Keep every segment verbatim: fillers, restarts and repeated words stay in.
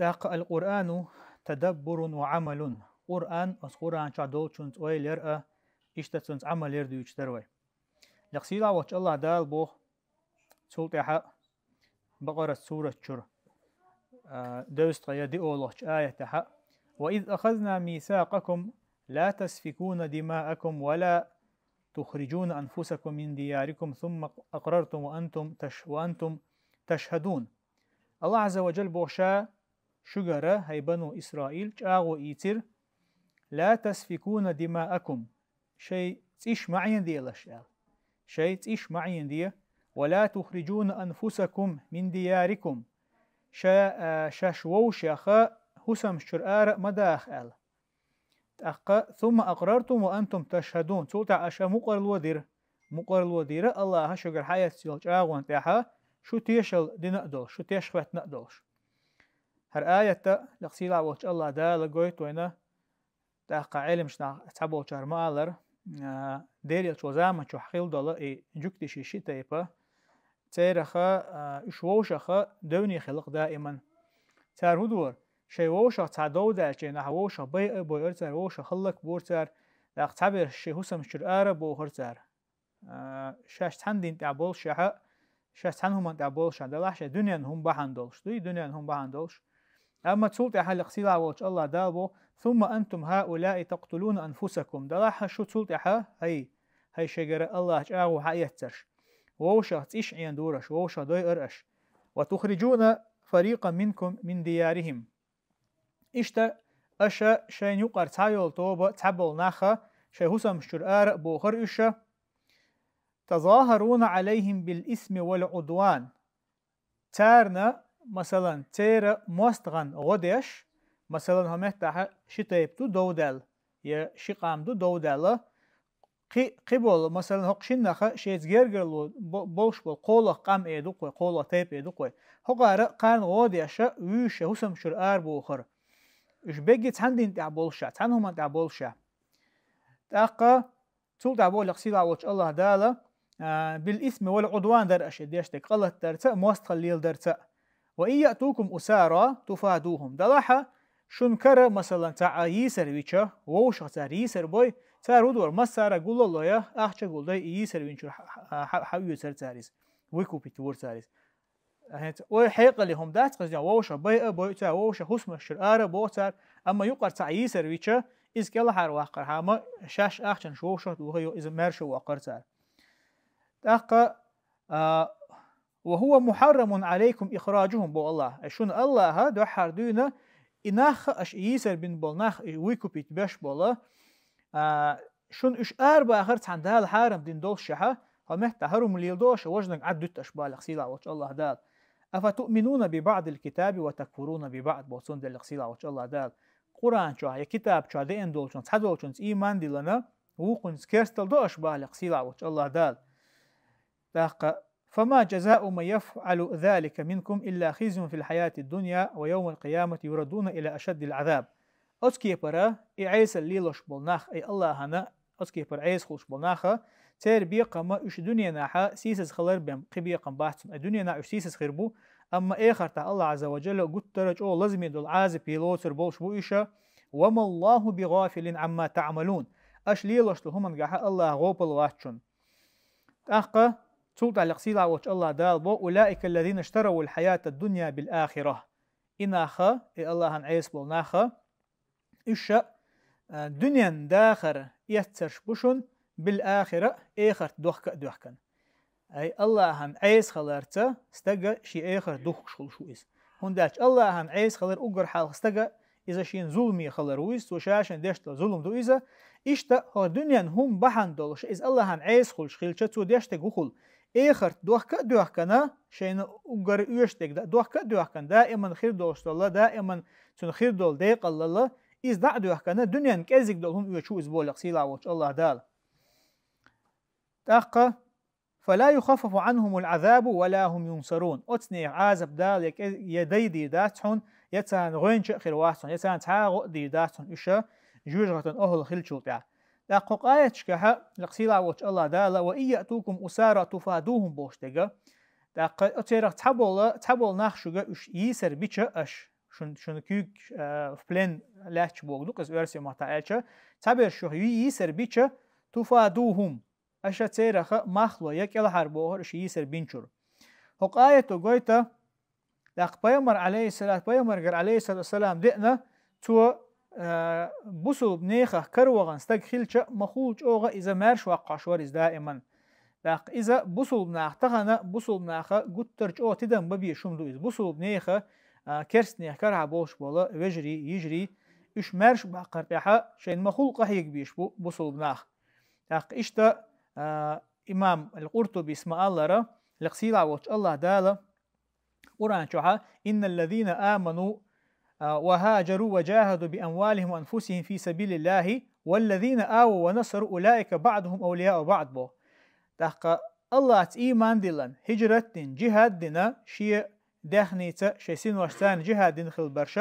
ТӀаккха аль-Къуръану тадаббурун ва Ӏамалун. Къуръан, оцу Къуръан чохь долчунца ойла яр а, иштта цунца Ӏамал яр дуьйцуш дара вай. Лекха сийлахь волчу АллахӀ Дала боху, цул тӀаьхьа Бакъарат сурат чуьра, а, девзткъе я диъолгӀачу аятехьа: «Ва из ахазна мисакъакум ла тасфикуна димаакум ва ла тухриджуна анфусакум мин диярикум сумма акърартум ва антум таш-, ва антум ташхадун». АллахӀ Азза ва Джалла боху ша шуьгара, хӀай бану Исраил, чӀагӀо ийцира: «Ла тасфикуна димаакум», шайн цӀиш ма Ӏенаделаш аьлла. Шайн цӀиш ма Ӏенаде. «Ва ла тухриджуна анфусакум мин диярикум». Ша, а, шаьш вовшех хӀусамаш чуьра ара а ма даха аьлла. ТӀаккха: «Сумма акърартум ва антум ташхадун». Цул тӀаьхьа аша мукъарло дира. Мукъарло дира АллахӀа шуьгара хьаэцна йолу чӀагӀонна тӀехьа, шу тешалла дина а долуш, шу теш хӀоьттина а долуш. ХӀара аятта, лекха сийлахь волчу АллахӀ Дала гойту вайна, тӀаккха Ӏеламчу нах цхьаболчара ма аллара, а, Делан Элчан заман чохь хилла долу и жуьгташий ши тайпа, церах, а, уьш вовшах девне хилла-кх даиман. Цара хӀун дора? Шайн вовшах цхьа дов даьлча, нах вовшах байа а бойура цара, вовшах хӀаллакбора цара, тӀаккха цхьаберш шайн хӀусамаш чуьра ара а бохура цара. А, шаьш цхьана дин тӀехь болушехьа, шаьш цхьана хӀуманна тӀехь болушехь, делахь шайн дуьненан хӀума бахьана долуш дуй, дуьненан хӀума бахьана долуш. Амма цул тӀаьхьа, лекха сийлахь волчу АллахӀ Дала боху: «Сумма антум хӀаулаи такътулуна анфусакум». Делахь шу цул тӀаьхьа, хӀай, хӀай шегара АллахӀа чӀагӀо хьаэцнарш, вовшах цӀиш Ӏенадора аша, вовшах дойура аша. «Ва тухриджуна фарикъан минкум мин диярихим». Иштта аша шайна юкъара цхьа йолу тоба, цхьаболу нах шайн хӀусамаш чуьра ара а бохура уьш. «Тазахаруна Ӏалайхим бил исми вал Ӏудван». Царна, масалан, церан мостагӀна гӀо деш, масалан, хӀокху меттехь ши тайпа ду дов даьлла, я ши къам ду дов даьлла, кхи-, кхиболу, масалан, хӀокху шиннаха шайца гергарло бо-, болуш болу кхоалгӀа къам эр ду-кх вай, кхоалгӀа тайпа эр ду-кх вай. ХӀокхара кхарна гӀо а деш, вуьйш шайн хӀусамаш чуьра ара а бохура. Уьш берриге цхьана дин тӀехь болушехь, цхьана хӀуманна тӀехь болушехь. ТӀаккха цул тӀаьхьа боху, лекха сийлахь волчу АллахӀ Дала, а, «бил исми вал Ӏудван» дара аша деш дерг, къа латдарца а, мостагӀалла леладарца а. «Ва ин яътукум усара туфадухум». Делахь шуна кара, масалан, цхьа а йийсар вича, вовшах цара йийсар бой, цара хӀун дора, массара а гулло а лой, ахча а гулдой, и йийсар винчуьра хьа-, хьа-, хьа-, хьаоьцура цара иза, выкупить вора цара иза. ХӀинца, ой, хьекъале хӀума дац-кх иза, вовшах байа а бойу цара, вовшах хӀусамаш чуьра ара а боху цара, амма юкъара цхьа а йийсар вича, иза кӀелхьара ваккхархьама, шаьш ахчанаш вовшах а дохуьйту, иза маьрша воккхура цара. ТӀаккха, а, «Ва хӀува мухьаррамун Ӏалайкум ихраджухум», боху АллахӀа. Ай шуна АллахӀа дуьххьара дуьйна, и нах, аша и йийсар бина болу нах, и выкупить беш болу, а, шуна уьш арабахар цхьана Дала хьарам дина долушехьа, хӀокху меттехь хӀара хӀума леладо аша, важаниг Ӏад дуьту аша, боху, лекха сийлахь волчу АллахӀ Дала. «Афатуъминуна би баъдил китаби ва такфуруна би баъд», боху цундела, лекха сийла волчу АллахӀ Дала. Къуръан чохь я китаб чохь деана долчунца цхьадолчунца ийман диллина, вукхунца керстал до аша, боху лекха сийла волчу АллахӀ Дала. ТӀаккха: «Фама жазау ман яфъалу залика минкум илла хизюн фил хьаяти дунья ва явмал къиямати юрадуна ила ашаддил Ӏазаб». Оцу кепара и Ӏесалла лелош болу нах, и АллахӀана оцу кепара Ӏеса хуьлуш болу наха, церан бекхам уьш дуьненахьа сийсаза хилар бен кхин бекхам бац цунна. Ай дуьненахь уьш сийсаза хир бу, амма эхартахь АллахӀ Ӏазза ва Джалла гуттара а чӀогӀа лазаме долу Ӏазапе лоцур болуш бу уьш. «Ва маллаху бигъафилин Ӏамма таъмалун». Аша лелош долу хӀумангахьа АллахӀ гӀопал вац шуна. ТӀаккха цул тӀаьхьа лекха сийла волчу АллахӀ Дала бо: «Улаика аллазина иштаравул хьаятад дунья бил ахира». И наха, и АллахӀан Ӏеса болу наха, уьш а, а, дуьненан дахар эццарш бу шуна, бил ахира, эхарт дохка а доьхкана. Ай, АллахӀан Ӏеса хиларца стага шен эхарт духкуш хуьлуш ву иза. ХӀунда аьлча АллахӀан Ӏеса хилар уггар хьалха стага иза шена зуламе хилар ву иза, цо ша-шен деш долу зулам ду иза. Иштта хӀокху дуьненан хӀума бахьана долуш иза АллахӀан Ӏеса хуьлуш хилча, цо деш дерг хӀун хуьлу? Эхарт дохка а доьхкана, шайна уггар оьшург дохка а доьхкана, даиман хир долуш долу, даиман цунна хир долу декъалла, иза дӀа а доьхкана, дуьненан кӀеззиг долу хӀума оьцуш ву иза, боху лекха сийла волчу АллахӀ Дала. ТӀаккха: «Фала юхаффафу Ӏанхумул Ӏазабу ва ла хӀум юнсарун». Оцу нехан Ӏазап Дала я кӀе-, я дайдийр дац хьуна, я царна гӀоьнча а хир вац хьуна, я царна цхьа а гӀо а дийр дац хьуна, уьш жожагӀатан охӀла хиллачул тӀаьхьа. ТӀаккха кху къаяташкахьа, лекха сийла волчу АллахӀ Дала: «Ва ин яътукум усара туфадухум», бохуш дерг. ТӀаккха оцерах цхьаболу, цхьаболу нах шуьга уьш йийсар бича аша, шун, шун куьйг, а, в плен лаьтташ бохург ду-кх из оьрсийн маттахь аьлча, цхьаберш юха йийсар бича, туфадухум, аша церах мах ло, я кӀелхьара бохура, аша йийсар бинчура. ХӀокху аято гойту, тӀаккха пайхамар, алейхиссалат, пайхамаргара, алейхиссалату вассалам, деана, цо, а, бусулба нехах каравахана стаг хилча, ма-хулла чӀогӀа иза маьрша ваккхош вара иза даиман. ТӀаккха иза бусулба нах тахана, бусулба наха гуттар а чӀогӀа тидам бан безаш хӀума ду иза. Бусулба неха, а, керстанех карахь болуш болу вежарий, йижарий, уьш маьрша баккхар тӀехь шайна ма-хулла къахьега безаш бу бусулба нах. ТӀаккха иштта, а, имам ал-Къуртубис ма-аллара, лекха сийлахь волчу АллахӀ Дала Къуръан чохь: «Инналлазина аману, а, ва хаджару ва джахаду би амвалихим ва анфусихим фи сабилиллахи, валлазина аву ва насару, улаика баъдухум авлияу баъд», боху. ТӀаккха АллахӀца ийман диллина, хӀижрат дина, джихад дина, шен даьхница, шайн синошца джихад дина хилла берш,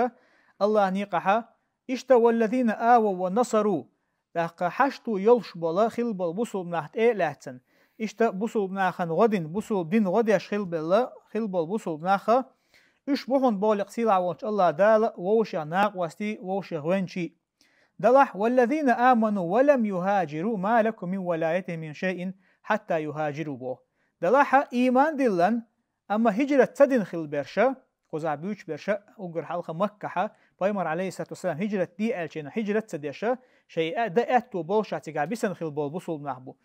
АллахӀан некъахь, иштта, «валлазина аву ва насару», тӀаккха хьашто йолуш болу, хилла болу бусулба нах тӀе а лаьцна, иштта бусулба нахана гӀо дина, бусулба дина гӀо деш хилла белла, хилла болу бусулба наха, уьш бу хьуна боху лекха сийлахь волчу АллахӀ Дала вовшех накъостий, вовшех венчий. Делахь: «Валлазина аману ва лам юхаджиру ма лакум мин валаятихим мин шайин хьатта юхаджиру», боху. Делахь, ийман диллина, амма хӀижрат ца дина хилла берш, кхузахь буьйцуш берш, уггар хьалха Маккахь, пайхамар, алейхиссалату вассалам, хӀижрат де аьллачу хенахь хӀижрат ца деш, шайн а-, дан аьтто болуш цигахь бисина хилла болу бусулба нах бу.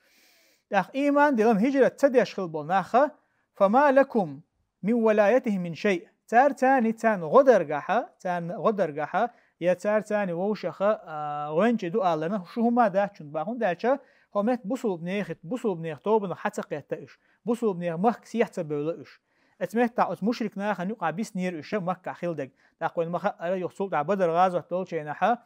ТӀаккха ийман диллина, хӀижрат ца деш хилла болу наха, «фама лакум мин валаятихим мин шай». Цара царна, царна гӀо даргахь, царна гӀо даргахь, я цара царна вовшаха, а, гӀоьнчий ду аларна, шу хӀума дац шуна боху, хӀунда аьлча хӀокху метта бусулба нехан, бусулба нехан тобанах хьа ца кхетта уьш, бусулба нехан махка сехьа ца бевлла уьш. Оцу меттехь оцу мушрик нахана юкъахь биснера уьш Маккахь хилла дерг. ТӀаккха вайна ма-хаъара, юха цул тӀаьхьа Бадар гӀазот долчу хенахь,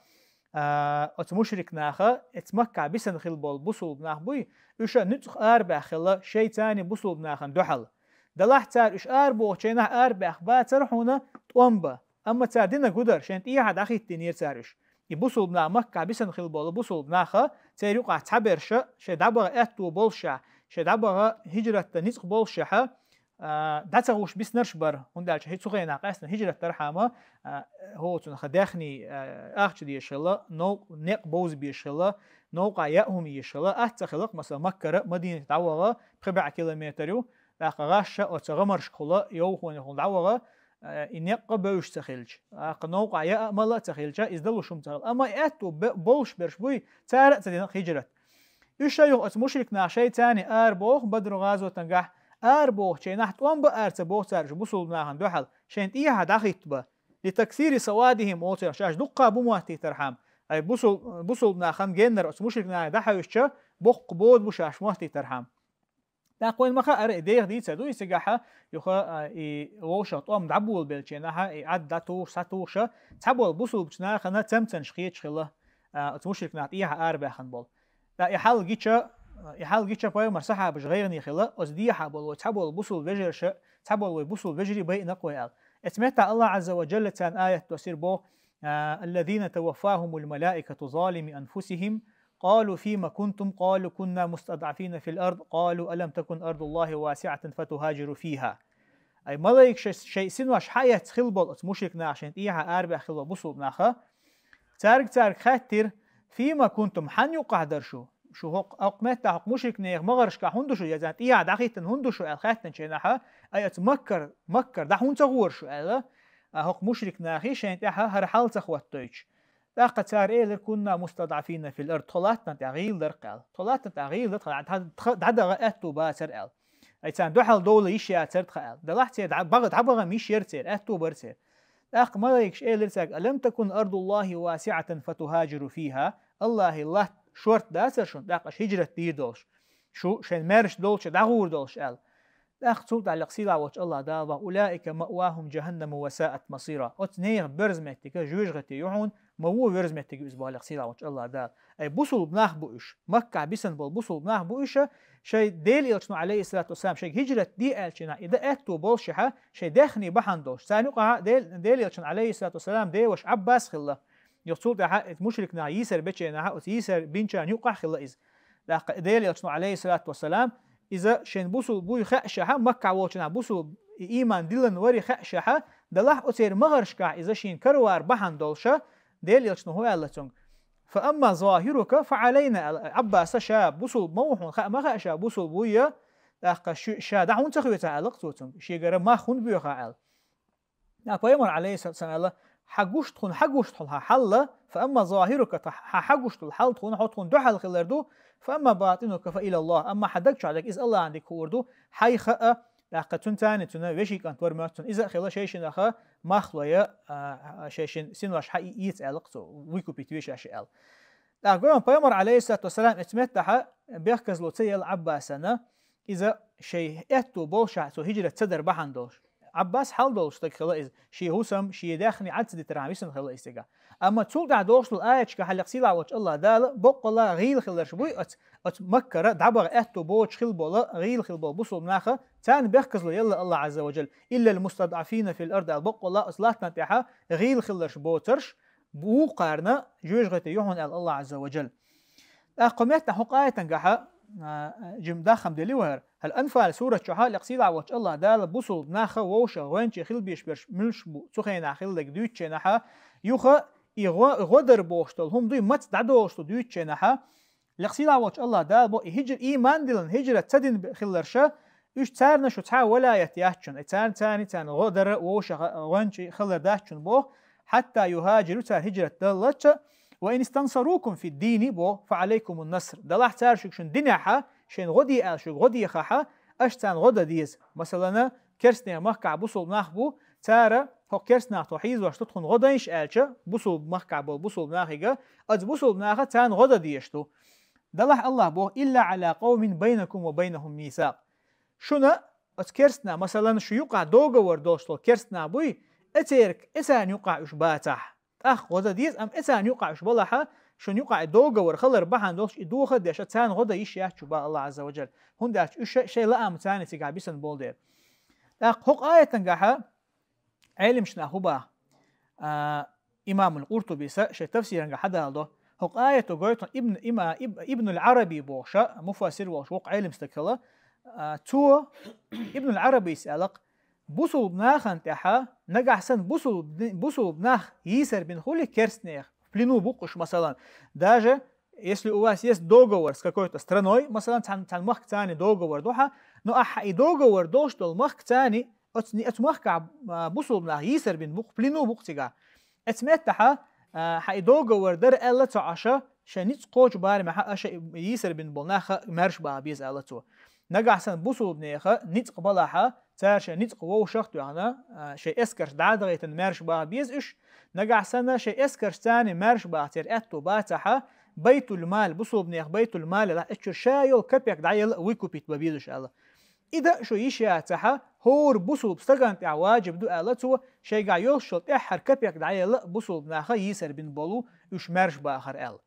а, оцу мушрик наха, оцу Маккахь бисина хилла болу бусулба нах буй, уьш а нуьцкъах арабаьхна хилла шайн царна бусулба нахана дуьхьал. Делахь цара уьш арабохучу хенахь арабаьхна бацара хьуна тӀом бан. Амма цара динарг хӀун дара, шайна тӀехьа дӀахӀиттийнера цара уьш. И бусулба нах, Маккахь бисина хилла болу бусулба наха, церан юкъахь цхьаберш, шайн дӀабаха аьтто болушехь, шайн дӀабаха хӀижрат дан ницкъ болушехь, а, дӀа ца гӀуш биснарш бара, хӀунда аьлча хӀи-, цу хенахь къаьстина хӀижрат дархьама, а, хӀоцунах даьхний, а, ахча дезаш хилла, нов-, некъ бовза безаш хилла, новкъахь яа хӀума езаш хилла, атта ца хилла-кх, масала, Маккара Мадинате дӀаваха пхи бӀе километр ю, тӀаккха гӀаш а оцу гӀамаршкахула, йовхонехула дӀаваха, а, и некъ а бевзаш ца хилча, тӀаккха новкъахь яа а, мала а ца хилча, иза далуш хӀума ца хилла. Амма и аьтто бе-, болуш берш буй, цара а ца дина хӀижрат. Уьш а юха оцу мушрик наха шайн царна арабоху Бадар гӀазотангахь, арабохучу хенахь тӀом бан ара ца боху цара уьш бусулба нахана дуьхьал, шайна тӀехьа дӀахӀитта бан. Ли таксири савадихим, олу цара, шаьш дуккха бу моттийтархьама. Ай бусул-, бусулба нахана геннара оцу мушрик нахе дӀахьаьвсича, боккха бода бу шаьш моттийтархьама. ТӀаккха вайна ма-хаъара, и деха дийцар ду и цигахь, юха, а, и вовшах тӀом дӀаболабеллачу хенахь, и Ӏад дӀатухуш, схьатухуш, цхьаболу бусулбачу нахана цамцанаш кхеташ хилла, а, оцу мушрик нах тӀехьа арабаьхна болу. Ткъа и хьал гича, и хьал гича пайхамар, сахьабаш гӀайгӀане хилла, оцу дехьа болу вай цхьаболу бусулба вежарша, цхьаболу вай бусулба вежарий байина-кх вай аьлла. Оцу меттехь АллахӀ Ӏазза ва Джалла царна аят доссийра боху: «الذين توفاهم الملائكة ظالمي أنفسهم قالوا فيم كنتم قالوا كنا مستضعفين في الأرض قالوا ألم تكن أرض الله واسعة فتهاجروا فيها». Ай малайкаш шайн синош хьаэцна хилла болу оцу мушрик наха, шайна тӀехьа арабаьхна хилла болу бусулба наха, цаьрга, цаьрга хаьттира: «Фима кунтум, хьан юкъахь дара шу? Шу хӀокху, хӀокху меттехь, хӀокху мушрик нехан магӀаршкахь хӀунда ду шу, я царна тӀехьа дӀахӀиттина хӀунда ду шу?» аьлла хаьттинчу хенахь, «Ай, оцу Маккара, Маккара дӀа хӀунда ца гӀора шу?» аьлла, а хӀокху мушрик нахе шайна тӀехьа хӀара хьал ца хӀоттойтуш. ТӀаккха цара элира: «Кунна мустадӀафина фил ард», тхо латтана тӀехь гӀийла дара-кх аьлла. Тхо латтана тӀехь гӀийла дара, тхо дӀа-, тхо дӀадаха аьтту бацара аьлла. Ай, царна дуьхьал довла йиш яцара тхан аьлла. Делахь церан дӀа-, бага-, дӀабаха йиш яра церан, аьтту бара церан. ТӀаккха малайкаш элира цаьрга: «Алам такун ардуллахи васиатан фатухаджиру фиха». АллахӀан латта шорта дацара шуна, тӀаккха аша хӀижрат дийр долуш, шу шайн маьрша долчу дӀагӀур долуш аьлла. ТӀаккха цул тӀаьхьа лекха сийлахь волчу АллахӀ Дала боху: «Улаика маъвахум джаханнаму ва саат масира». Оцу нехан берза меттиг жоьжахати ю хьуна, ма вон верза меттиг ю иза боху лекха сийлахь волчу АллахӀ Дала. Ай, бусулба нах бу уьш. Маккахь бисина болу бусулба нах бу уьш, шайн Делан Элчано, алейхиссалату вассалам, шайга хӀижрат де аьллачу хенахь, и дан аьтту болушехь, шайн даьхни бахьана долуш. Царна юкъахь Дел-, Делан Элчан, алейхиссалату вассалам, деваша Ӏаббас хилла. Юха цул тӀаьхьа мушрик наха йийсар бечу хенахь, оцу йийсар бинчарна юкъахь хилла иза. ТӀаккха Делан Элчано, алейхиссалату вассалам, иза шайн бусулба буй хаьа шехь, Маккахь волчу хенахь бусулба, и ийман диллина вари хаьа шехь, Далахь оцеран магӀаршкахь иза шийна каравар бахьана долуша, Делан Элчано хӀун аьлла цуьнга? «Фа амма загӀирука фа Ӏалайна», аьлла, Ӏаббаса ша бусулба ма ву хьуна, хаа ма хаьа ша бусулба вуй, тӀаккха шу, ша дӀа хӀунда ца хоьцу аьлла цо цуьнга, шегара мах хӀунда боьху аьлла. Пайхамар, Ӏалайхиссалату вассалам, аьлла: «Хьан гуш тхуна, хьан гуш тхуна хьан хьал, фа амма загӀирука, хьан, хьан гуш долу хьал тхуна, хьо тхуна дуьхьал хилар ду, фа амма батӀинука фа илаллахӀ, амма хьан даг чохь дерг иза Аллахьан дика хуур ду, хьайх а, тӀаккха цуьнан царна цуьнан вешин кӀант вара моьтту цунна, иза а хила шайшинах мах лой, а, шайшин синош хьаэца аьлла цо, выкупить веш аша аьлла». ТӀаккха гой вайна, пайхамар, Ӏалайхиссалату вассалам, оцу меттехь бехказло ца елла Ӏаббасана, иза шайн аьтто болушехь цо хӀижрат ца дар бахьана долуш. Ӏаббас хьал долуш стаг хила иза, шен хӀусам, шен даьхни Ӏад ца дитархьама висина хила иза цигахь. Амма цул тӀаьхьа догӀуш долу аяташкахь, хьалха сийлахь волчу Аллах Дала боккъала гӀийла хиларш буй оцу, оцу Маккара дӀабаха аьтто боцуш хила болу, гӀийла хила болу бусулба наха, царна бехказло елла Аллах Ӏазза ва Джалла, «Иллал мустадӀафина фил ард», аьлла, боккъала оцу латтана тӀехьа гӀийла хиларш боцарш, вукхарна жоьжахати ю хьуна аьлла Аллах Ӏазза ва Джалла. ТӀаккха кху меттехь хӀокху аятангахьа, а, жима даххам делла вара. ХӀара Анфал сурат чохь а, лекха сийлахь волчу Аллах Дала бусулба наха вовшах гӀоьнчий хила беш берш муьлш бу, цу хенахь хилла дерг дуьйцучу хенахьа, юха и гӀо-, гӀо дар бохуш долу хӀума дуй, маца дӀадолуш ду дуьйцучу хенахьа, лекха сийлахь волчу Аллах Дала бо и хӀижр-, ийман диллина хӀижрат ца дина бе-, хилларша, уьш царна шу цхьа валаят яц шуна, и царна, царна, царна гӀо дара вовшах гӀоьнчий хилар дац шуна боху, хьатта юхӀажиру, цара хӀижрат даллалц, ва ин истансарукум фид-дини боху, фа Ӏалайкумун наср. Далахь цара шуьга шуна динехьа, шайна гӀо де аьлла шуьга гӀо дехахьа, аша царна гӀо дан деза. Масалана, керстанех махкахь бусулба нах бу, цара, хӀокху керстанах тхо хьийзош ду, тхуна гӀо дайша аьлча, бусулба махкахь болу бусулба нахига, оцу бусулба наха царна гӀо дан дезаш ду. Далахь Аллах боху: «Илла Ӏала къавмин байнакум ва байнахум мисакъ». Шуна оцу керстна, масалан, шу юкъахь договор долуш долу керстна буй, эцерг, эцарна юкъахь уьш бацахь. ТӀаккха гӀо дан деза, амма эцарна юкъахь уьш балахьа, шуна юкъахь и договор хилар бахьана долуш, и доха а деш, царна гӀо дан йиш яц шу боху Аллах Ӏазза ва Джалла. ХӀунда аьлча уьш шайн лаам царна цигахь бисина болу дела. ТӀаккха хӀокху аятангахьа Ӏелимаш нах хӀун баха? А, имамул Къуртубис шайн тафсирангахь хьадала до. ХӀокху аято гойту Ибн, има, Иб-, Ибнул Ӏараби бохуша, муфассир волуш вокху Ӏелим стаг хила. А, цо, Ибнул Ӏарабис аьлла-кх, бусулба нахана тӀехьа, нагахь санна бусулба, бусулба нах йийсар бина хуьлий керстнех, в плену бу-кх уьш, масалан, даже если у вас есть договор с какой-то страной, масалан, цхьана, цхьана махка царна договор ду хьан, но ахьа и договор долуш долу махка царна, оцу, оцу махкахь, а, бусулба нах йийсар бина бу-кх, в плену бу-кх цигахь. Оцу меттахьа, а, хьан и договор дара аьлла ца Ӏаш, шайн ницкъ кхочу барамехьа аша йийсар бина болу нах маьрша баха беза аьлла цо. Нагахь санна бусулбанеха ницкъ балахьа, цара шайн ницкъ вовшах а тоьхна, а, шайн эскарш дӀа а дахийтина маьрша баха беза уьш. Нагахь санна шайн эскарш царна маьрша баха церан аьтто бацахьа, байтул-мал, бусулбанех байтул-мал, эцчуьра ша йолу капек дӀаелла а выкупить бан беза уьш аьлла. И дан а шу йиш яцахьа, хӀора бусулба стагана тӀехь ваджиб ду аьлла цо, шайгахь йолуш йолу тӀаьххьара капек дӀаелла а бусулба наха йийсар бина болу уьш маьрша бахар аьлла.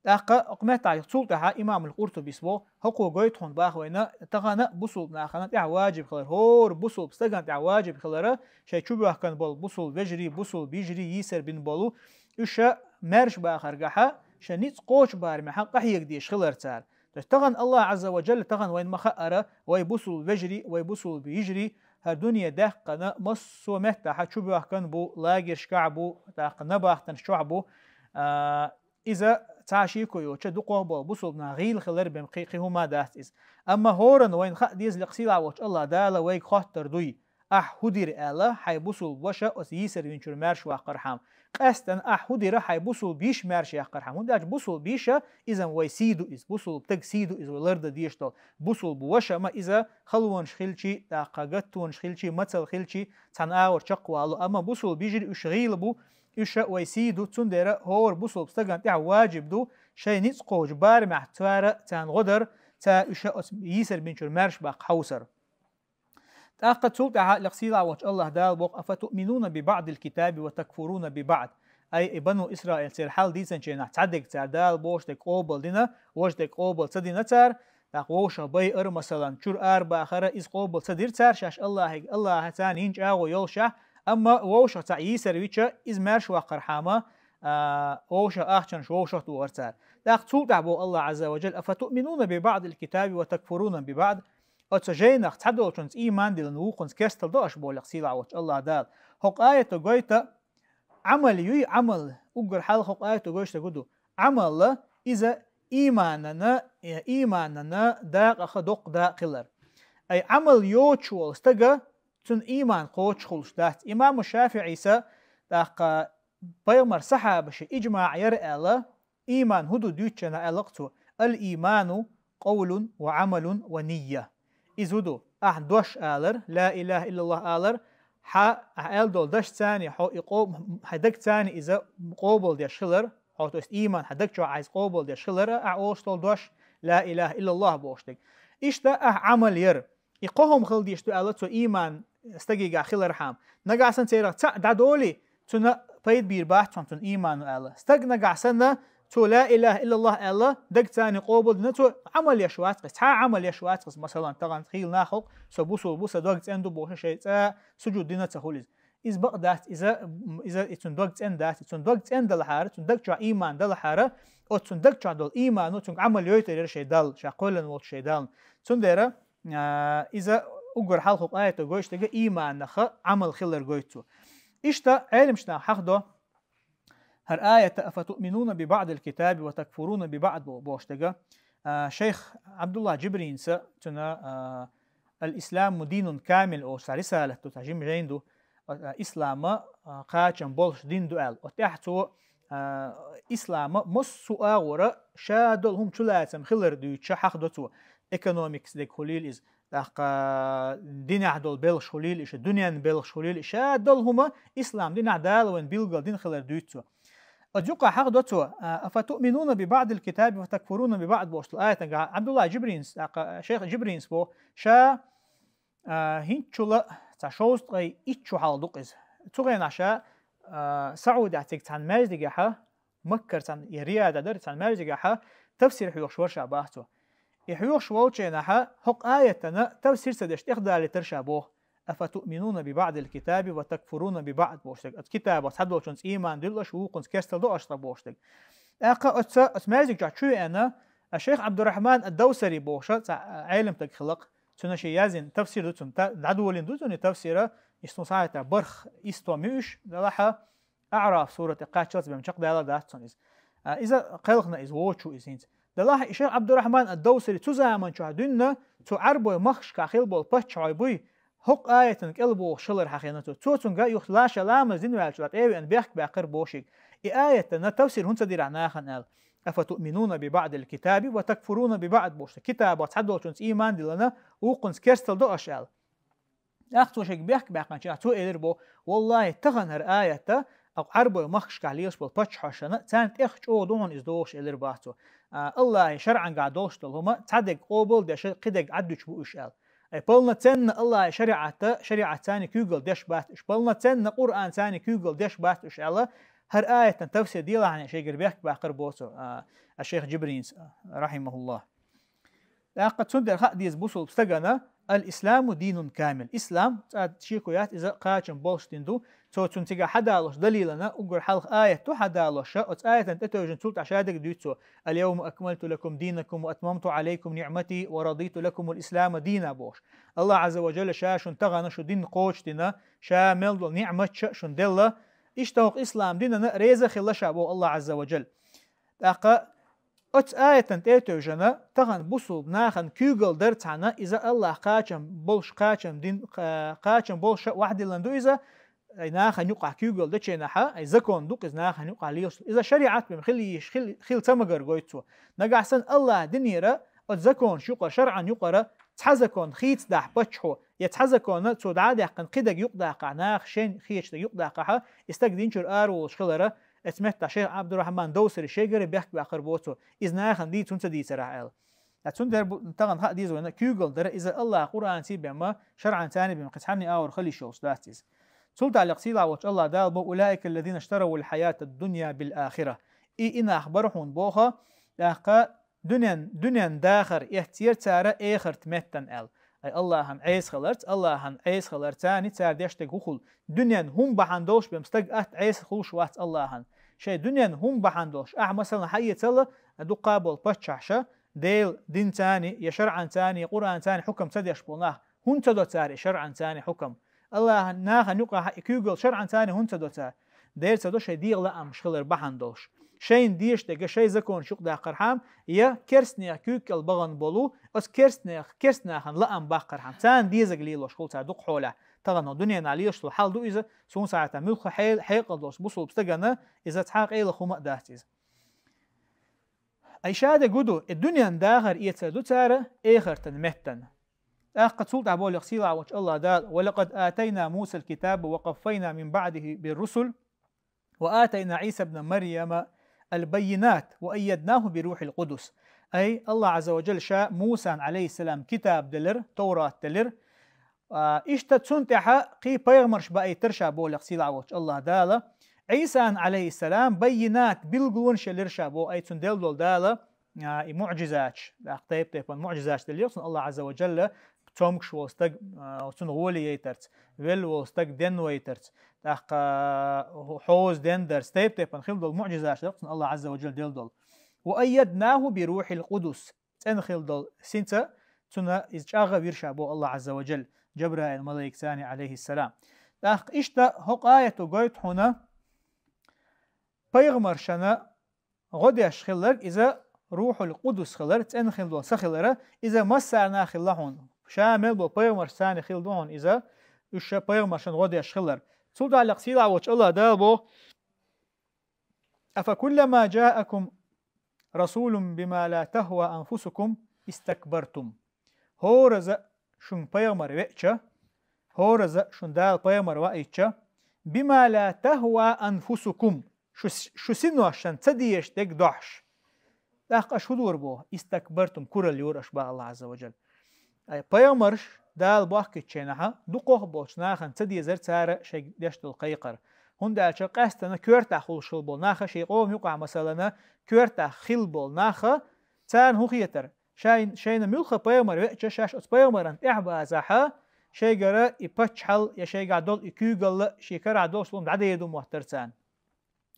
ТӀаккха кху меттахь цул тӀаьхьа имамул Къуртубис бо, хӀокхо гойту хьуна баха вайна, тахана бусулба нахана тӀехь ваджиб хилар, хӀора бусулба стагана тӀехь ваджиб хилара, шайн чубоьхкан болу бусулба вежарий, бусулба йижарий йийсар бина болу, уьш маьрша бахаргахьа, шайн ницкъ кхочу барамехьа къахьега дезаш хилар цара. То есть тахана Аллах Ӏазза ва Джалла тахана вайна ма хаъара, вай бусулба вежарий, вай бусулба йижарий, хӀара дуьне даьккхина, массо а меттахьа чубоьхкан бу, лагершкахь бу, тӀаккха набахтанаш чохь бу, а, иза цхьа шеко йоцуша дукхох болу бусулба нах гӀийла хилар бен кхин, кхин хӀума дац иза. Амма хӀоранна вайна хаа деза лекха сийлахь волчу Аллах Дала вайга хоттур дуй. Ахь хӀун дира аьлла, хьайн бусулба ваша оцу йийсар винчуьра маьрша ваккхархьама. Къаьстана ахь хӀун дира хьайн бусулба йиша маьрша яккхархьама. ХӀунда аьлча бусулба йиша, иза вай сий ду иза, бусулба стаг сий ду иза, вай лардан дезаш долу. Бусулба ваша ма иза халонаш хилчий, тӀаккха гаттонаш хилчий, мацалла хилчий, цхьана агӀор чекхвалу. Амма бусулба йижарий уьш гӀийла бу, уьш вай сий ду, цундела хӀора бусулба стагана тӀехь ваджиб ду, шайн ницкъ кхочу барамехь цара царна гӀо дар, цара уьш оцу йийсар бинчуьра маьрша баккха хьовсар. ТӀаккха цул тӀаьхьа лекха сийлахь волчу Аллах Дала боху: «Афатуъминуна би баъдил китаби ва такфуруна би баъд». Ай, и бану Исраил церан хьал дийцинчу хенахь цхьа дерг цара Дала бохуш дерг къобал дина, важа дерг къобал ца дина цара, тӀаккха вовшах байар, масалан, чуьра арабахара, иза къобал ца дира цара шаьш Аллахьига, Аллахьа царна йина чӀагӀо йолушехь, амма вовшах цхьаъ йийсар вича, иза маьрша ваккхархьама, а, вовшах ахчанаш вовшах тухура цара. ТӀаккха цул тӀаьхьа боху Аллах Ӏазза ва Джалла: «Афатуъминуна би баъдил китаби ва такфуруна би баъд». Оцу жайнах цхьадолчунца ийман диллина вукхунца керстал до аша боху лекха сийлахь волчу Аллах Дала. ХӀокху аято гойту Ӏамал юй, Ӏамал, уггар хьалха хӀокху аято гойтуш дерг хӀун ду? Ӏамал, иза ийманана, э, ийманана дакъаха доккха дакъа хилар. Ай Ӏамал йоцуш волу стага, цуьнан ийман кхочуш хуьлуш дац. Имаму ШафиӀийса, тӀаккха пайхамар сахьабаши иджмаъ яра аьлла, ийман хӀун ду дуьйцучу хенахь аьлла-кх цо: «Ал-ийману къовлун ва Ӏамалун ва нийя». Иза хӀун ду? Ахьа дош алар, ла илаха иллаллах алар, хьан ахьа аьлла долу дашца цхьаьна хьо и къо-, хьайн дагца цхьаьна иза къобалдеш хилар, хьо, то есть ийман хьан даг чохь Ӏайса къобалдеш хилар, ахьа олуш долу дош, ла илаха иллаллах бохуш дерг. Иштта ахьа Ӏамал яр. И кхо хӀума хила дезаш ду аьлла цо ийман стагехь хилархьама. Нагахь санна церах цхьаъ дӀадолий, цунна пайда бийр бац хьуна цуьнан иймано аьлла. Стаг нагахь санна, цо ла илаха иллаллах аьлла, дагца цхьаьна къобалдина, цо Ӏамал еш вац-кх иза, цхьа а Ӏамал еш вац-кх иза, масалан, тахана хийла нах хӀокху, со бусулба ву, сан дог цӀена ду бохуш, шайн цӀа сужуд дина а ца хуьлу иза. Иза бакъ дац, иза, иза и цуьнан дог цӀена дац, и цуьнан дог цӀена далахьара, цуьнан даг чохь ийман далахьара, оцу цуьнан даг чохь долу иймано цуьнга Ӏамал йойтур яра шайн Далла, ша кхоьллина волчу шайн Даллана. Цундела, а, иза уггар хьалха хӀокху аято гойтуш дерг ийманах Ӏамал хилар гойту цо. Иштта Ӏеламчу наха хьахдо хӀара аят: «Афатуъминуна би баъдил китаби ва такфуруна би баъд», бо-, бохуш дерг. А, шайх Абдулла Джибринса, цуьнан, а, «Ал-исламу динун камил» олуш цхьа рисалат ду, цхьа жима жайна ду. А, ислама, а, кхачам болуш дин ду аьлла. Оцу тӀехь цо, а, ислама массо а агӀора ша долу хӀума чулацам хилар дуьйцуш хьахдо цо. Экономикас дерг хуьлийла иза, тӀаккха динехь долу белхаш хуьлийла иша, дуьненан белхаш хуьлийла иша, ша долу хӀума ислам динехь Дала вайна билггал дин хилар дуьйцу цо. Оцу юкъахь хьахдо цо: «Афатуъминуна би баъдил китаби ва такфуруна би баъд», бохуш долу аятан гахь Абдулла Джибринс, тӀаккха шайх Джибринс боху, ша, а, хӀинцачул цхьа шовзткъе итт шо хьалха ду-кх иза. Цу хенахь ша, а, Саудехь цига цхьана маьждигехь, Маккара цхьана, я Риядехь дара, цхьана маьждигехь тафсир хьоьхуш вара ша, боху цо. И хьоьхуш волчу хенахь хӀокху аятана тафсир ца деш тӀехдалийтара ша, боху. «Афатуъминуна би баъдил китаби ва такфуруна би баъд», бохуш дерг. Оцу китабах цхьадолчунца ийман дуьллу аша, вукхунца керстал до аша, бохуш дерг. ТӀаккха оцу, оцу маьждиг чохь чу веана, а, шайх Абдурахман ад-Давсари бохуш цхьа, а, Ӏеламстаг хилла-кх. Цуьнан шен язйина тафсир ду, цуьнан та-, дӀадолийна ду цуьнан и тафсир, иштта цхьа хӀета барх, исс том ю уьш, делахь а, АӀраф сурат тӀе кхаччалц бен чекхдалар дац цунна иза. А, иза кхелхина иза, вочу иза хӀинца. Делахь и шайх Абдурахман ад-Давсари цу заман чохь дуьйна, цу Ӏарбойн махкашкахь хилла болу паччахьой буй, хӀокху аятана кӀел бохуш хилар хьахийна цо. Цо цуьнга юха лаша ламаз дина ваьлча, тӀе а веана, бехк баьккхира бохуш. И аятана тафсир хӀунда ца дира ахь нахана аьлла: «Афатуъминуна би баъдил китаби ва такфуруна би баъд», бохуш. Китабах цхьадолчунца ийман диллина, вукхунца керстал до аша аьлла. ТӀаккха цо шайга бехк баьккхинчу хенахь, цо элира боху: «Валлахьи, тахана хӀара аят, а, Ӏарбойн махкашкахь лелаш болу паччахьашна, царна тӀех чӀогӀа ду хьуна иза догӀуш», элира боху цо. А, Аллахьан шарӀангахь долуш долу хӀума цхьа дерг къобал а деш, кхин дерг Ӏаддуьтуш бу уьш аьлла. Ай, полноценно Аллахьан шариӀат, шариӀат царна куьйгалла деш бац уьш, полноценно Къуръан царна куьйгалла деш бац уьш аьлла, хӀара аятан тафсир делахь а шайгара бехк баьккхира боху цо, а, а шайх Джибринс, а, рахьимахуллахь. ТӀаккха цундела хаа деза бусулба стагана: «Ал-исламу динун камил». Ислам, цкъа шеко яц, иза кхачам болуш дин ду. Цо цунна цигахь хьадалош далилана, уггар хьалха аят ду хьадалош, оцу аятана тӀетевжина цул тӀаьхьа ша дерг дуьйцу цо: «Ал-явма акмалту лакум динакум ва атмамту Ӏалайкум ниӀмати ва радиту лакумул ислама дина», бохуш. Аллахь Ӏазза ва Джалла ша шуна тахана шу дин кхочушдина, ша мел долу ниӀматаш шуна делла. Иштта хӀокху ислам динана реза а хилла ша, боху Аллахь Ӏазза ва Джалла. ТӀаккха оцу аятана тӀетевжина, тахана бусулба нахана куьйгалла дара цхьаьна, иза Аллахь кхачам болуш, кхачам дин, кха-, кхачам болуш а вахдиллина ду иза, ай нахана юкъахь куьйгалла дечу хенахь, ай закон ду-кх иза нахана юкъахь лелаш. Иза шариӀат бен хила йиш, хила, хила ца магар гойту цо. Нагахь санна Аллахьан динера, оцу законаш юкъара, шарӀан юкъара, цхьа закон хийцадахь паччахьо, я цхьа законна цо дӀа а даьккхина, кхин дерг юкъадаккхахь, наха шайна хеташ дерг юкъадаккхахь, и стаг дин чуьра араволуш хилара, оцу меттехь шайх Ӏабдурахьман Давсари шайгара бехк баьккхира боху цо, иза нахана дийца хӀунда ца дийцарахь аьлла. Ткъа цундела бу-, тахана хаа деза вайна, куьйгалла дара иза Аллахьан Къуръанций бен ма, шарӀан царний бен кхин цхьанний агӀор хила йиш йолуш дац иза. Цул тӀаьхьа лекха сийлахь волчу Аллахь Дала боху: «Улаика аллазина иштаравул хьаятад дунья бил ахира». И, и нах бара хьуна боху, тӀаккха дуьнен, дуьнен дахар эццера цара эхарт меттан аьлла. Ай, Аллахьан Ӏеса хиларца, Аллахьан Ӏеса хиларца царна цара деш дерг хӀун хуьлу? Дуьнен хӀума бахьана долуш бен стаг атта Ӏеса хуьлуш вац Аллахьан. Шайн дуьнен хӀума бахьана долуш, ахь, масалан, хьаэцала дуккха болу паччахьаша, Делан динца царний, я шарӀанца царний, я Къуръанца царний хьукам ца деш болу нах, хӀунда ца до цара и шарӀанца царний хьукам? Аллахьан нахана юкъахь и куьйгалла шарӀан царна хӀунда ца до цара? Дера ца до шайн дегӀан лаамаш хилар бахьана долуш. Шайна дезаш дерг шайн законаш юкъадаккхархьама, я керстанех куьйгалла бахана болу, оцу керстанех, керстанахана лаам баккхархьама. Царна дезарг лелош хуьлу цара дукха хьолахь. Тахана дуьненахь лелаш долу хьал ду иза, суна сахьтехь муьлхха хье-, хьекъал долуш бусулба стагана иза цхьа къайлаха хӀума а дац иза. Ай шадерг хӀун ду, и дуьненан дахар эцар ду цара эхартан меттана. ТӀаккха цул тӀаьхьа боху сийлахь волчу Аллах Дала: «Ва лакъад атайна Мусал китаба ва къаффайна мин баъдихи бир русул, ва атайна Ӏийса бна Марьяма ал-баййинат, ва аййаднаху би рухьил къудус». Ай, Аллах Ӏазза ва Джалла ша Мусан, Ӏалайхиссалам, китаб делира, Таврат делира. А, иштта цунна тӀаьхьа кхин пайхамарш баийтира ша боху сийлахь волчу Аллах Дала. Ӏийсан, Ӏалайхиссалам, баййинат, билгалонаш елира ша боху, ай, цунна делла долу Дала, а, и муъжизаташ, тӀаккха тайп-тайпана муъжизаташ деллера цунна Аллах Ӏазза ва Джалла, цомгуш волу стаг, а, цунна гӀоле яйтарца, велла волу стаг денвайтарца, тӀаккха, а, хьоза дендарца, тайп-тайпана хилла долу муъжизаташ деллера цунна Аллах Ӏазза ва Джалла делла долу. «Ва аййаднаху би рухьил къудус». ЦӀена хилла долу синца цунна иза чӀагӀвира ша боху Аллах Ӏазза ва Джалла, Джабраил малайкаца, Ӏалайхиссалам. ТӀаккха иштта хӀокху аято гойту хьуна, пайхамаршна гӀо деш хилларг иза Рухьул Къудус хилар, цӀена хилла долу са хилара, иза массарна хилла хьуна. Ша мел бо пайхамарш царна хилла ду хьуна иза, уьш ша пайхамаршна гӀо деш хилар. Цул тӀаьхьа сийлахь волчу Аллах Дала боху: «Афа куллама джаакум расулун бима ла тахва анфусукум истакбартум». ХӀораза шуна пайхамар веача, хӀораза шуна Дала пайхамар ваийтча, «бима ла тахва анфусукум», шу, шу синошна ца дезаш дерг дохьуш. ТӀаккха аша хӀун дора боху? «Истакбартум», куралла йора аша боху Аллах Ӏазза ва Джалла. Ай, пайхамарш Дала бохкуьйтучу хенахьа, дукхах а болчу нахана ца дезара цара шайга деш долу кхайкхар. ХӀунда аьлча къаьстана коьртахь хуьлуш хилла болу наха шайн къоман юкъахь, масалана, коьртахь хилла болу наха, царна хӀун хетара? Шайн, шайна муьлхха пайхамар веача, шаьш оцу пайхамаран тӀаьхьа базахьа, шайгара и паччахьалла я шайгахь долу и куьйгалла шен карахь долуш лун дӀадеду моттара царна.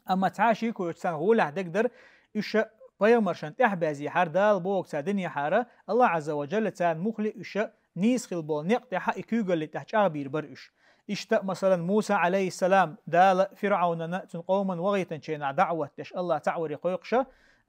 Амма цхьа шеко йоцу царна гӀолехь дегдара, уьш ша пайхамаршна тӀаьхьа баьзехьара, Дала бохург цара динехьара, Аллах Ӏазза ва Джалла царна мухли уьш ша нийса хилла болу некъ тӀехьа и куьйгалли тӀехь чӀагӀбийр бара уьш. Иштта, масалан, Муса, Ӏалайхиссалам, Дала ФирӀавнана, цуьнан къомана вахийтинчу хенахь даӀват деш, Аллах цхьаъ варе кхойкхуша,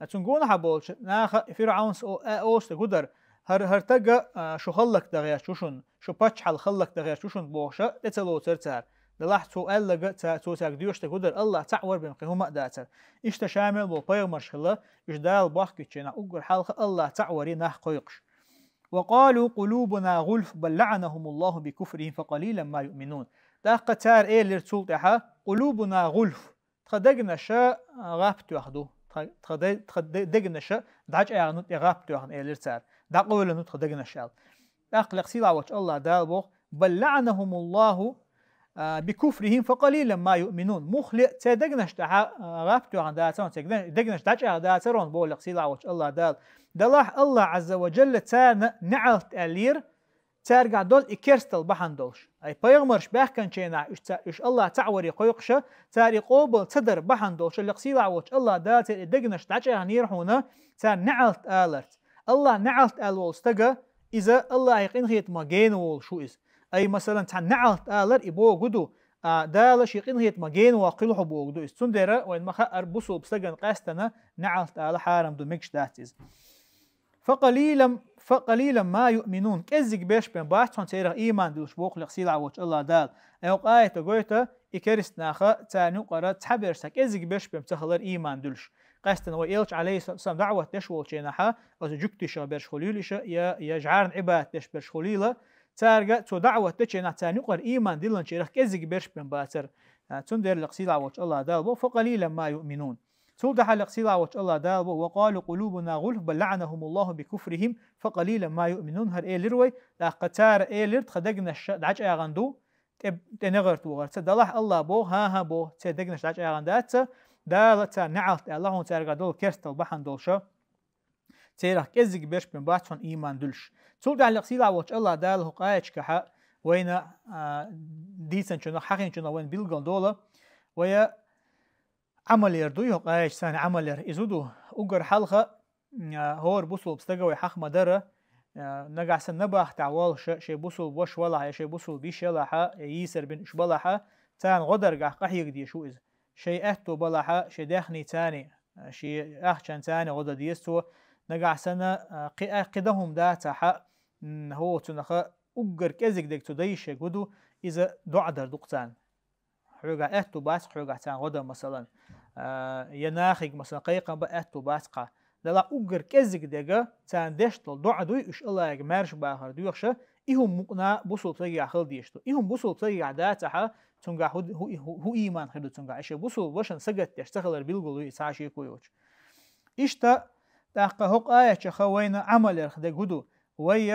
цуьнан гонахьа болчу наха ФирӀавнас о-, а-, олуш дерг хӀун дара: «ХӀара, хӀара стага, а, шу хӀаллакдан гӀерташ ву шуна, шу паччахьалла хӀаллакдан гӀерташ ву шуна», бохуша, тӀе ца лоцура цара. Делахь цо аьлларг, ца-, цо цаьрга доьшуш дерг хӀун дара? Аллах цхьаъ вара бен кхин хӀума а дацара. Иштта ша мел болу пайхамарш хилла, уьш Дала бохкуьйтучу хенахь уггар хьалха Аллах цхьаъ варе нах кхойкхуш. «Ва къалу къулубуна гӀулф, бал лаӀанахумуллаху би куфрихим, фа къалилан ма юъминун». ТӀаккха цара элира цул тӀаьхьа: «Къулубуна гӀулф». Тхан дегнаша, а, гӀап тоьхна ду. Тхан, тхан де-, тхан де-, дегнаша дӀачӀагӀна ду, тӀе гӀап тоьхна, элира цара. ДӀакъевлина ду тхан дегнаш аьлла. ТӀаккха лекха сийлахь волчу Аллах Дала боху: «Бал лаӀанахумуллаху, а, би куфрихим фа къалилан ма юъминун». Муххале а церан дегнаш тӀехьа, а, гӀап тоьхна дацара, церан дегнаш дӀачӀагӀна дацара, боху лекха сийлахь волчу Аллах Дала. Делахь Аллах Ӏазза ва Джалла царна неӀалт аьллера, цаьргахь долу и керстал бахьана долуш. Ай, пайхамарш баьхкинчу хенахь уьш ца-, уьш Аллах цхьаъ варе кхойкхуша, цара и къобал ца дар бахьана долуш, лекха сийлахь волчу Аллах Дала церан и дегнаш дӀачӀагӀнера хьуна, царна неӀалт аларца. Аллах неӀалт аьлла волу стага, иза Аллахьан къинхетамах гена волуш ву иза. Ай, масалан, цхьа неӀалт алар и бохург ду, а, Дала шен къинхетамах гена воккхуш хилла хьо бохург ду иза. Цундела вайна ма-хаъара, бусулба стагана къаьстина неӀалт ала хьарам ду, мегаш дац иза. «Фа къалилан, фа къалилан ма юъминун». КӀеззиг берш бен бац хьуна церах ийман дуьллуш, боху лекха сийлахь волчу Аллах Дала. Ай, хӀокху аято гойту, и керста наха, царна юкъара цхьа берш, цхьа кӀеззиг берш бен ца хилар ийман дуьллуш. Къаьстина вай элча, Ӏалайхиссалам, даӀват деш волчу хенахьа, оцу жуьгтишах берш хуьлийла иша, я, я жӀарна Ӏибадат деш берш хуьлийла, цаьрга цо даӀват дечу хенахь царна юкъара ийман диллинчарах кӀеззиг берш бен бацара. А, цундела лекха сийлахь волчу Аллах Дала боху: «Фа къалилан ма юъминун». Цул тӀаьхьа лекха сийлахь волчу Аллах Дала боху: «Ва къалу къулубуна гӀулф, бал лаӀанахумуллаху би куфрихим, фа къалилан ма юъминун». ХӀара элира вай, тӀаккха цара элира: «Тхан дегнаш дӀачӀагӀна ду, тӀе, тӀе негӀар тохарца». Делахь Аллах боху: «ХӀан-хӀа, боху, церан дегнаш дӀачӀагӀна дац, Дала царна неӀалт аьлла хьуна цаьргахь долу керстал бахьана долуша». Церах кӀеззиг берш бен бац хьуна ийман дуьллуш. Цул тӀаьхьа лекха сийлахь волчу Аллах Дала хӀокху аяташкахьа вайна, а, дийцинчунах, хьахийначунах вайна билгал дола, вай Ӏамалъяр ду, хӀокху аяташца Ӏамалъяр. Иза ду, уггар хьалха, а, хӀора бусулба стага вай хьаха ма-дарра, Нагахь санна набахтехь волуш, шайн бусулба ваша валахь, я шайн бусулба йиша ялахь, я йийсар бина уьш балахь, царна гӀо даргахь къахьега дезаш ву иза. Шайн аьтту балахь, шайн даьхни царна, шен ахчан царна гӀо дан деза цо. Нагахь санна кхин а кхин дан хӀума дацахь, хӀокху цунах уггар кӀезиг дерг цу дайшега хӀу ду, иза доӀа дар ду-кх царна. Хьоьгахь аьтту бац-кх хьоьгахь царна гӀо дан, масалан, я нахе, масалан, кхайкхам бан аьтту бац-кх. Делахь уггар кӀезиг дерг царна деш долу доӀа дуй, уьш Аллахьга маьрша бахар доьхуш, и хӀума мукъана бусулба стагехь хила дезаш ду. И хӀума бусулба стагехь дацахь, цунгахь хӀу, хӀу, хӀу, хӀу ийман хир ду цунгахь? И шен бусулба вашана сагатдеш ца хилар билгал ю и цхьа шеко йоцуш. Иштта, тӀаккха хӀокху аятех вайна Ӏамал ярх дерг хӀу ду? Вай,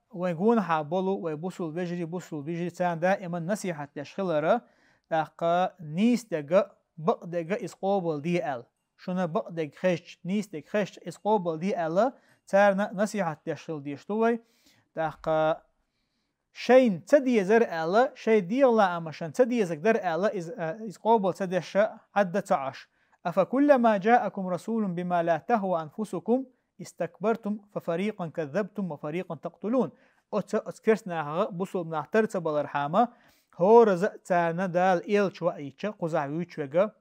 вайн гонахьа болу вай бусулба вежарий, бусулба йижарий, царна даиман насихьат деш хилар, тӀаккха нийса дерг, бакъ дерг иза къобалде аьлла. Шуна бакъ дерг хезча, нийса дерг хезча, иза къобалде аьлла, царна насихьат деш хила дезаш ду вай. ТӀаккха шайна ца дезар аьлла, шайн дегӀан лаамашна ца дезарг дар аьлла, иза, иза къобал ца деш Ӏадда ца Ӏаш. أفكلما جاءكم رسول بما لا تهوى أنفسكم استكبرتم ففريقا كذبتم وفريقا تقتلون. Оцу, оцу керста нахах бусулба нах тар ца балархьама, хӀоразза а царна Дала элча ваийча, кхузахь вуьйцуш верг,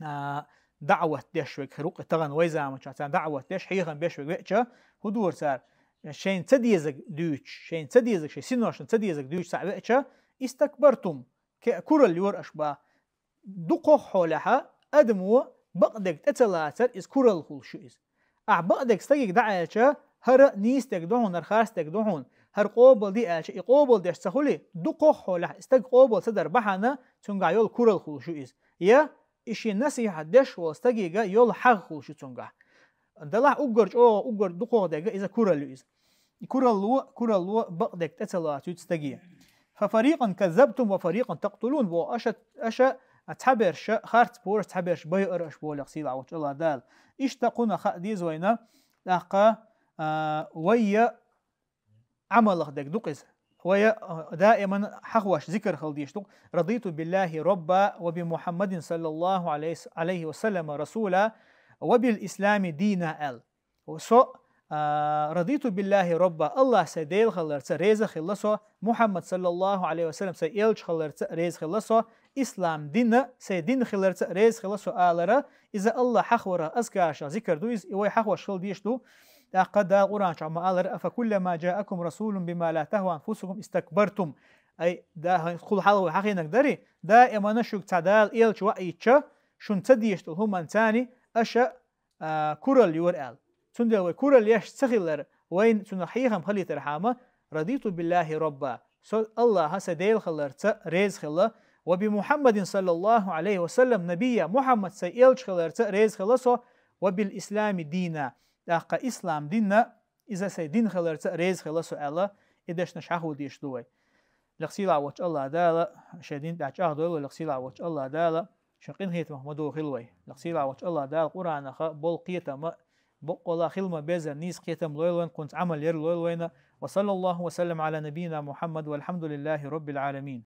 а, даӀват деш верг хир ву-кх, тахана вай заманчохь царна даӀват деш, хьехам беш верг веача, хӀу дора цара? Шайна ца дезарг дуьйцуш, шайна ца дезарг, шайн синошна ца дезарг дуьйцуш цхьаъ веача, истакбартум, ке-, куралла йора аша бах. Дукхаххьолехь адамо бакъдерг тӀе ца лацар, иза куралла хуьлуш ю иза. Ахь бакъдерг стагега дӀааьлча, хӀара нийса дерг ду хьуна, хӀара харц дерг ду хьуна, хӀара къобалде аьлча, и къобалдеш ца хуьлий, дукхаххьолехь и стаг къобал ца дар бахьана, цуьнгахь йолу куралла хуьлуш ю иза. Я и шен насихьат деш волу стагега йолу хьагӀ хуьлуш ю цуьнгахь. Делахь уггар чӀогӀа, уггар дукхах дерг иза куралла ю иза. И куралло, куралло бакъдерг тӀе ца лоцуьйту стаге. ففريقا كذبتم وفريقا تقتلون боху аша, аша цхьаберш харц бора, цхьаберш байъара аша боху-кх сийлахь волчу Аллах Дала. Иштта кхунах хаа деза вайна, тӀаккха, а, вай Ӏамалах дерг ду-кх иза. Вай, а, даиман хьахош зикар хила дезаш ду-кх: رضيت بالله ربا وبمحمد صلى الله عليه، عليه وسلم رسولا وبالإسلام دينا аьлла. Со, а, رضيت بالله ربا, Аллах сайн Дела хиларца реза хилла со, Мухьаммад саллаллаху Ӏалайхи ва саллам сайн элча хиларца реза хилла со, ислам дин сайн дин хиларца реза хилла со алара, иза Аллах хьахварах азкаршах зикар ду иза, и вай хьахош хила дезаш ду. ТӀаккха Дала Къуръан чохь ма аллара: أفكلما جاءكم رسول بما لا تهوى أنفسكم استكبرتم. Ай, да, хӀинца кхул хьалха вай хьахийнарг дарий, даимана шуьга цхьа Дала элча ваийча, шуна ца дезаш долу хӀуманца аша а, куралла йора аьлла. Цундела вай куралла еш ца хилар, вайна цунах хьехам хилийтархьама, رضيت بالله ربا, со Аллаха сайн Дела хиларца реза хилла, وبمحمد صلى الله عليه وسلم نبيا, Мухьаммад сайн элча хиларца реза хилла со, وبالإسلام دينا, тӀаккха ислам дин а, иза сайн дин хиларца реза хилла со аьлла, и дешнаш хьахо дезаш ду вай. Лекха сийлахь волчу Аллах Дала шайн дин тӀехь чӀагӀдойла вай, лекха сийлахь волчу Аллах Дала шен къинхетамах ма дохийла вай. Лекха сийлахь волчу Аллах Дала Къуръанаха болу кхетам а, боккъала хила ма-беззара нийса кхетам лойла вайна, кхунца Ӏамал яра лойла вайна. وصلى الله وسلم على نبينا محمد والحمد لله رب العالمين.